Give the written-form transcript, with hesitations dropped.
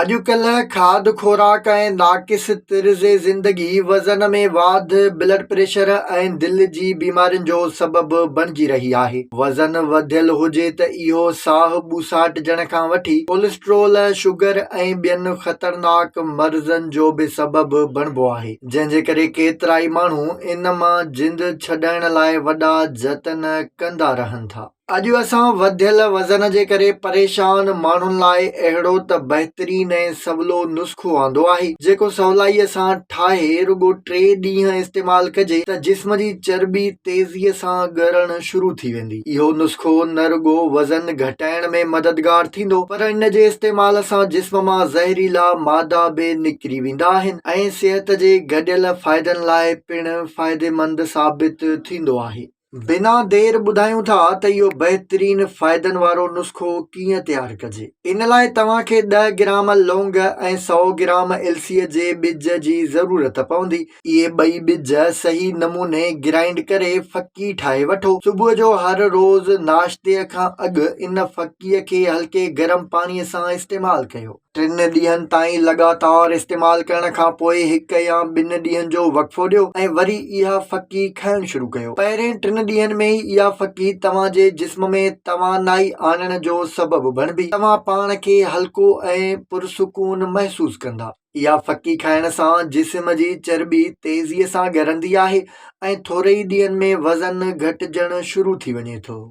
اڄڪلهه کاڌ خوراڪ ۽ ناقص طرز زندگي وزن ۾ واڌ، بلڊ پريشر ۽ دل جي بيمارين جو سبب بڻجي رهي آهي. وزن وڌيل هجي ته اهو ساهه ٻوساٽجڻ کان وٺي ڪوليسٽرول، شگر ۽ ٻين خطرناڪ مرضن جو به سبب بڻبو آهي، جنهن جي ڪري ڪيترائي ماڻهو ان مان جند ڇڏائڻ لاء وڏا جتن ڪندا رهن ٿا. اڄ اسان وڌيل وزن جي ڪري پريشان ماڻهن لاء اهڙو ته بهترين ۽ سولو نسخو آندو آهي، جيڪو سولائيء سان ٺاهي رڳو ٽي ڏينهن استعمال ڪجي ته جسم جي چرٻي تيزيء سان ڳرڻ شروع ٿي ويندي. اهو نسخو نه رڳو وزن گهٽائڻ ۾ مددگار ٿيندو پر ان جي استعمال سان جسم مان زهريلا مادا به نڪري ويندا آهن ۽ صحت جي گڏيل فائدن لاء پڻ فائديمند ثابت ٿيندو آهي. بنا دير ٻڌايون ٿا ته اهو بهترين فائدن وارو نسخو ڪيئن تيار ڪجي. ان لاء توهان کي ڏهه گرام لونگ ۽ سئو گرام السي جي ٻج جي ضرورت پوندي. اهي ٻئي ٻج صحيح نموني گرائنڊ ڪري ڦڪي ٺاهي وٺو. صبح جو هر روز ناشتي کان اڳ ان ڦڪي کي هلڪي گرم پاڻي سان استعمال ڪيو. ٽن ڏينهن تائين لڳاتار استعمال ڪرڻ کان پوء هڪ يا ٻن ڏينهن جو وقفو ڏيو ۽ وري اها ڦڪي کائڻ شروع ڪيو. پهرين ٽن ڏينهن ۾ ئي اها ڦڪي توهان جي جسم ۾ توانائي آڻڻ جو سبب بڻبي. توهان پاڻ کي هلڪو ۽ پرسڪون محسوس ڪندا. اها ڦڪي کائڻ سان جسم جي چرٻي تيزيء سان ڳرندي آهي ۽ ٿوري ئي ڏينهن ۾ وزن گهٽجڻ شروع ٿي وڃي ٿو.